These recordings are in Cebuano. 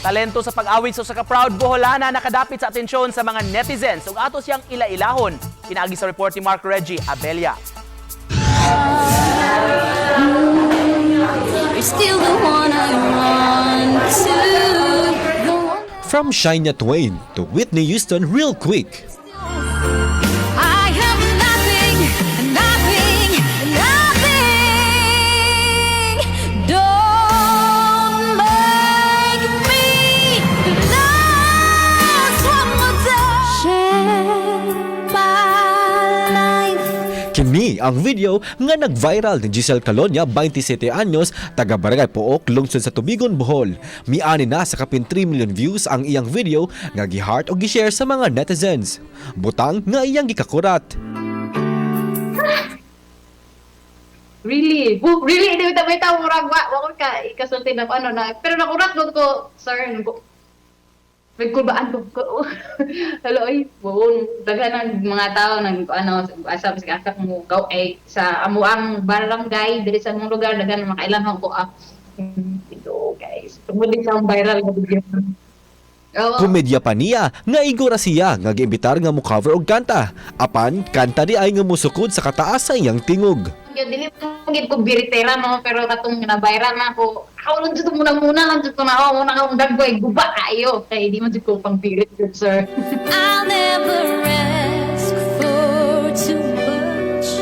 Talento sa pag-awit sa usa ka proud Boholana nakadapit sa atensyon sa mga netizens ug ato siyang ila-ilahon. Pinaagi sa report ni Mark Reggie Abella. You're still the one I want to. The one From Shania Twain to Whitney Houston real quick. I have nothing, nothing, nothing. Don't make me close one more time. Share my life. Kini ang video nga nag-viral ni Giselle Calonia, 27 anyos, taga Barangay Pook, lungsod sa Tubigon, Bohol. Miani na sa kapin 3 million views ang iyang video nga gi-heart o gi-share sa mga netizens. Butang nga iyang gikakurat. Really? Oh, really? Hindi bitaw bitaw murag wa ko ka ikasulti na ano na pero nakurat gud ko, sir, nagkulbaan ko ko. Hello ay, buon daghan ang mga tao nag ano asa sa asa mo gaw ay sa amo ang barangay diri sa among lugar, daghan ang makailangan ko ah. Ito guys. Tungod din sa akong viral nga video. Oo. Komedya pa niya nga igora siya nga giimbitar nga mo-cover og kanta. Apan kanta di ay nga musukod sa kataas sa iyang tingog. Yun, dili mo gid ko biritera no, pero katong na viral na ako. Ako lang jud muna muna lang jud ko na ako muna akong dagway guba kaayo kay di man jud ko pang birit jud, sir. I'll never ask for too much.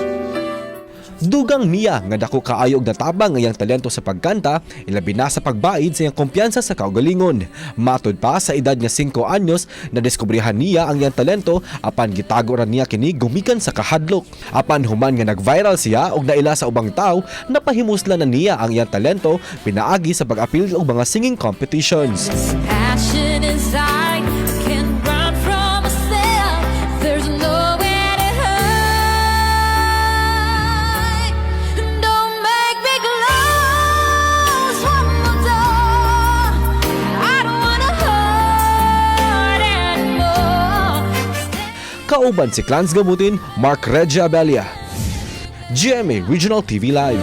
Dugang niya nga dako kaayo og natabang ang iyang talento sa pagkanta, ilabi na sa pagbaid sa iyang kumpiyansa sa kaugalingon. Matud pa, sa edad nga 5 anyos, nadiskubrihan niya ang iyang talento apan gitago ra niya kini gumikan sa kahadlok. Apan human nga nag-viral siya og naila sa ubang tawo, napahimuslan na niya ang iyang talento pinaagi sa pag-apil og mga singing competitions. Passion inside, I can't run from myself. There's nowhere to hide. Don't make me close one more door. I don't wanna hurt anymore. Kauban si Clans Gamutin, Mark Regia Abella. GMA Regional TV Live.